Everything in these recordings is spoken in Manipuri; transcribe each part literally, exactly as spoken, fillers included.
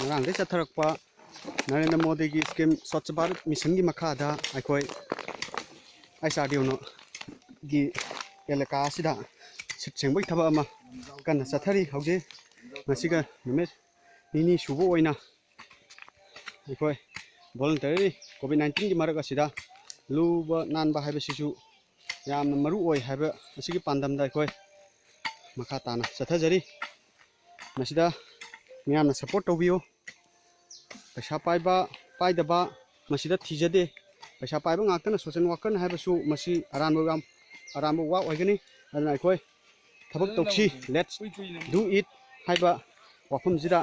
ꯉꯔꯥꯡꯗꯩ ꯆꯠꯊꯔꯛꯄ ꯅꯔꯦꯟꯗ꯭ꯔ ꯃꯣꯗꯤꯒꯤ ꯁ꯭ꯀꯤꯝ ꯁ꯭ꯋꯥꯆ ꯚꯥꯔꯠ ꯃꯤꯁꯟꯒꯤ ꯃꯈꯥꯗ ꯑꯩꯈꯣꯏ ꯑꯩꯆ ꯑꯥꯔ ꯗꯤ ꯑꯣꯅꯒꯤ ꯑꯦꯂꯀꯥ ꯑꯁꯤꯗ ꯁꯤꯠ ꯁꯦꯡꯕꯒꯤ ꯊꯕꯛ ꯑꯃ ꯀꯟꯅ ꯆꯠꯊꯔꯤ꯫ ꯍꯧꯖꯤꯛ ꯉꯁꯤꯒ ꯅꯨꯃꯤꯠ ꯅꯤꯅꯤ ꯁꯨꯕ ꯑꯣꯏꯅ ꯑꯩꯈꯣꯏ ꯚꯣꯂꯨꯟꯇꯔꯤ ꯀꯣꯚꯤꯗ ꯅꯥꯏꯟꯇꯤꯟꯒꯤ ꯃꯔꯛ ꯑꯁꯤꯗ ꯂꯨꯕ ꯅꯥꯟꯕ ꯍꯥꯏꯕꯁꯤꯁꯨ ꯌꯥꯝꯅ ꯃꯔꯨ ꯑꯣꯏ ꯍꯥꯏꯕ ꯑꯁꯤꯒꯤ ꯄꯥꯟꯗꯝꯗ ꯑꯩꯈꯣꯏ ꯃꯈꯥ ꯇꯥꯅ ꯆꯠꯊꯖꯔꯤ꯫ ꯃꯁꯤꯗ ꯃꯤꯌꯥꯝꯅ ꯁꯞꯄꯣꯔꯠ ꯇꯧꯕꯤꯌꯨ꯫ ꯄꯩꯁꯥ ꯄꯥꯏꯕ ꯄꯥꯏꯗꯕ ꯃꯁꯤꯗ ꯊꯤꯖꯗꯦ꯫ ꯄꯩꯁꯥ ꯄꯥꯏꯕ ꯉꯥꯛꯇꯅ ꯁꯣꯁꯦꯜ ꯋꯥꯀꯔꯅꯤ ꯍꯥꯏꯕꯁꯨ ꯃꯁꯤ ꯑꯔꯥꯟꯕ ꯌꯥꯝ ꯑꯔꯥꯟꯕ ꯋꯥ ꯑꯣꯏꯒꯅꯤ꯫ ꯑꯗꯨꯅ ꯑꯩꯈꯣꯏ ꯊꯕꯛ ꯇꯧꯁꯤ, let's do it ꯍꯥꯏꯕ ꯋꯥꯐꯝꯁꯤꯗ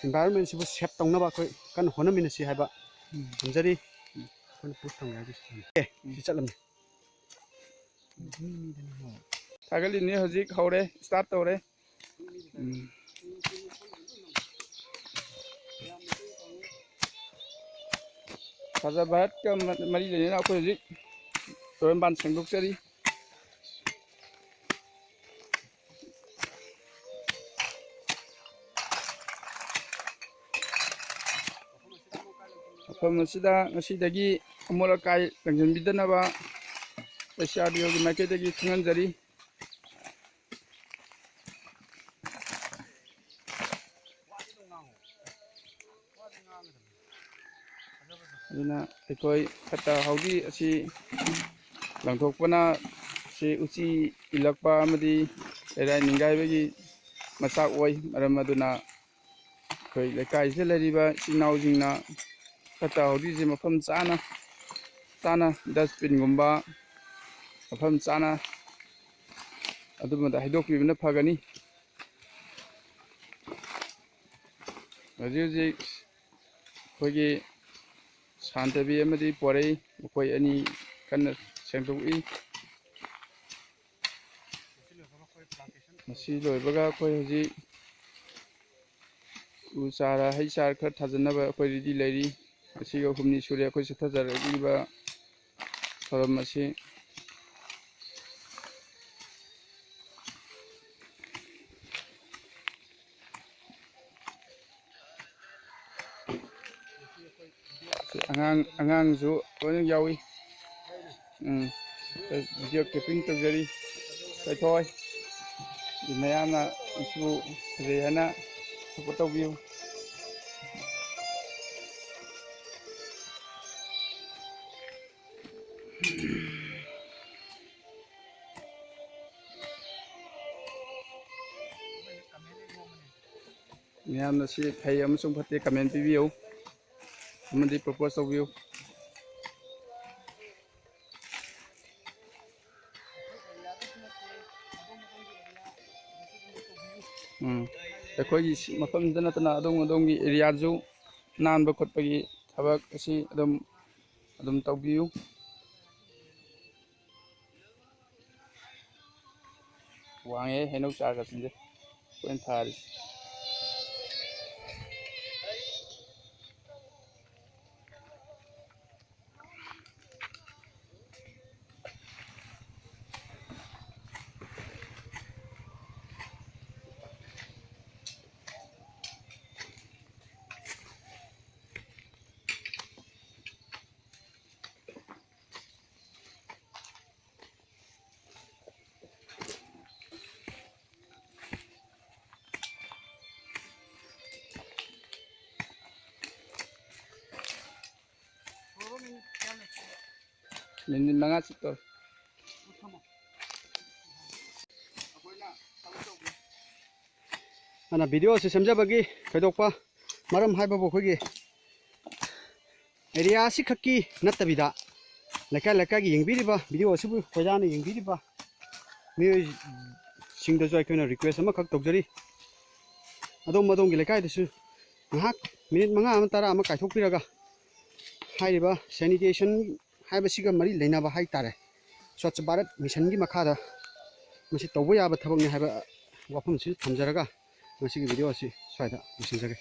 ꯏꯟꯚꯥꯏꯔꯣꯟꯃꯦꯟꯁꯤꯕꯨ ꯁꯦꯞ ꯇꯧꯅꯕ ꯑꯩꯈꯣꯏ ꯀꯟꯅ ꯍꯣꯠꯅꯃꯤꯟꯅꯁꯤ ꯍꯥꯏꯕ ꯊꯝꯖꯔꯤ꯫ ꯑꯩꯈꯣꯏꯅ ꯄꯣꯁ ꯊꯝꯒꯦ ꯍꯥꯏꯕꯁꯤ ꯊꯝꯃꯦ꯫ ꯑꯦ, ꯁꯤ ꯆꯠꯂꯝꯃꯦ꯫ ꯊꯥꯒꯠꯂꯤꯅꯤ, ꯍꯧꯖꯤꯛ ꯍꯧꯔꯦ, ꯁ꯭ꯇꯥꯔꯠ ꯇꯧꯔꯦ꯫ ꯎꯝ꯫ ꯁ꯭ꯋꯥꯆ ꯚꯥꯔꯠꯀ ꯃ-, ꯃꯔꯤ ꯂꯩꯅꯅ ꯑꯩꯈꯣꯏ ꯍꯧꯖꯤꯛ ꯇꯨꯔꯦꯟꯕꯥꯟ ꯁꯦꯡꯗꯣꯛꯆꯔꯤ꯫ ꯃꯐꯝ ꯑꯁꯤꯗ ꯉꯁꯤꯗꯒꯤ ꯑꯃꯣꯠ ꯑꯀꯥꯏ ꯂꯪꯁꯤꯟꯕꯤꯗꯅꯕ ꯑꯦꯁ ꯑꯥꯔ ꯗꯤ ꯑꯣꯒꯤ ꯃꯥꯏꯀꯩꯗꯒꯤ ꯈꯪꯍꯟꯖꯔꯤ꯫ ꯑꯗꯨꯅ ꯑꯩꯈꯣꯏ ꯐꯠꯇ ꯍꯥꯎꯗꯤ ꯑꯁꯤ ꯂꯪꯊꯣꯛꯄꯅ ꯁꯤ ꯎꯆꯤ ꯏꯜꯂꯛꯄ ꯑꯃꯗꯤ ꯂꯩꯔꯥꯏ ꯅꯤꯡꯒꯥꯏꯕꯒꯤ ꯃꯆꯥꯛ ꯑꯣꯏ꯫ ꯃꯔꯝ ꯑꯗꯨꯅ ꯑꯩꯈꯣꯏ ꯂꯩꯀꯥꯏꯁꯤꯗ ꯂꯩꯔꯤꯕ ꯏꯆꯤꯟ ꯏꯅꯥꯎꯁꯤꯡꯅ ꯐꯠꯇ ꯍꯥꯎꯗꯤꯁꯦ ꯃꯐꯝ ꯆꯥꯅ, ꯆꯥꯅ ꯗꯁꯕꯤꯟꯒꯨꯝꯕ ꯃꯐꯝ ꯆꯥꯅ ꯑꯗꯨꯝꯕꯗ ꯍꯩꯗꯣꯛꯄꯤꯕꯅ ꯐꯒꯅꯤ꯫ ꯍꯧꯖꯤꯛ ꯍꯧꯖꯤꯛ ꯑꯩꯈꯣꯏꯒꯤ ꯁꯥꯟꯇꯕꯤ ꯑꯃꯗꯤ ꯄꯣꯔꯩ, ꯃꯈꯣꯏ ꯑꯅꯤ ꯀꯟꯅ ꯁꯦꯡꯗꯣꯛꯏ꯫ ꯃꯁꯤ ꯂꯣꯏꯕꯒ ꯑꯩꯈꯣꯏ ꯍꯧꯖꯤꯛ ꯎ ꯆꯥꯔ, ꯍꯩ ꯆꯥꯔ ꯈꯔ ꯊꯥꯖꯤꯟꯅꯕ ꯑꯩꯈꯣꯏ ꯔꯦꯗꯤ ꯂꯩꯔꯤ꯫ ꯉꯁꯤꯒ ꯍꯨꯝꯅꯤ ꯁꯨꯔꯦ ꯑꯩꯈꯣꯏ ꯆꯠꯊꯖꯔꯛꯂꯤꯕ ꯊꯧꯔꯝ ꯑꯁꯤ꯫ ꯑꯉꯥꯡ, ꯑꯉꯥꯡꯁꯨ ꯂꯣꯏꯅ ꯌꯥꯎꯏ꯫ ꯎꯝ, video clipping ꯇꯧꯖꯔꯤ꯫ ꯊꯣꯏꯊꯣꯏ, ꯃꯌꯥꯝꯅ ꯏꯁꯨ ꯐꯖꯩ ꯍꯥꯏꯅ support ꯇꯧꯕꯤꯌꯨ꯫ ꯃꯌꯥꯝꯅ ꯁꯤ ꯐꯩ ꯑꯃꯁꯨꯡ ꯐꯠꯇꯦ comment ꯄꯤꯕꯤꯌꯨ ꯑꯃꯗꯤ propose ꯇꯧꯕꯤꯌꯨ꯫ ꯎꯝ, ꯑꯩꯈꯣꯏꯒꯤ ꯁꯤ ꯃꯐꯝꯗ ꯅꯠꯇꯅ ꯑꯗꯣꯝ ꯑꯗꯣꯝꯒꯤ areaꯁꯨ ꯅꯥꯟꯕ ꯈꯣꯠꯄꯒꯤ ꯊꯕꯛ ꯑꯁꯤ ꯑꯗꯨꯝ, ꯑꯗꯨꯝ ꯇꯧꯕꯤꯌꯨ꯫ ꯋꯥꯡꯉꯦ ꯍꯩꯅꯧ ꯆꯥꯔꯒ ꯁꯤꯡꯁꯦ ꯑꯩꯈꯣꯏꯅ ꯊꯥꯔꯤꯁꯦ꯫ Minute ꯃꯉꯥ ꯆꯠꯇꯧꯔꯦ꯫ ꯑꯗꯨꯅ videoꯁꯤ ꯁꯦꯝꯖꯕꯒꯤ ꯊꯣꯏꯗꯣꯛꯄ ꯃꯔꯝ ꯍꯥꯏꯕꯕꯨ ꯑꯩꯈꯣꯏꯒꯤ area ꯑꯁꯤꯈꯛꯀꯤ ꯅꯠꯇꯕꯤꯗ ꯂꯩꯀꯥꯏ ꯂꯩꯀꯥꯏꯒꯤ ꯌꯦꯡꯕꯤꯔꯤꯕ, video ꯑꯁꯤꯕꯨ ꯈꯣꯏꯗꯥꯅ ꯌꯦꯡꯕꯤꯔꯤꯕ ꯃꯤꯑꯣꯏꯁꯤꯡꯗꯁꯨ ꯑꯩꯈꯣꯏꯅ request ꯑꯃꯈꯛ ꯇꯧꯖꯔꯤ꯫ ꯑꯗꯣꯝ ꯑꯗꯣꯝꯒꯤ ꯂꯩꯀꯥꯏꯗꯁꯨ ꯉꯥꯏꯍꯥꯛ minute ꯃꯉꯥ ꯑꯃ ꯇꯔꯥ ꯑꯃ ꯀꯥꯏꯊꯣꯛꯄꯤꯔꯒ ꯍꯥꯏꯔꯤꯕ sanitation ꯍꯥꯏꯕꯁꯤꯒ ꯃꯔꯤ ꯂꯩꯅꯕ ꯍꯥꯏꯇꯥꯔꯦ, Swachh Bharat Missionꯒꯤ ꯃꯈꯥꯗ ꯃꯁꯤ ꯇꯧꯕ ꯌꯥꯕ ꯊꯕꯛꯅꯤ ꯍꯥꯏꯕ ꯋꯥꯐꯝꯁꯤ ꯊꯝꯖꯔꯒ ꯉꯁꯤꯒꯤ video ꯑꯁꯤ ꯁ꯭ꯋꯥꯏꯗ ꯂꯣꯏꯁꯤꯟꯖꯒꯦ꯫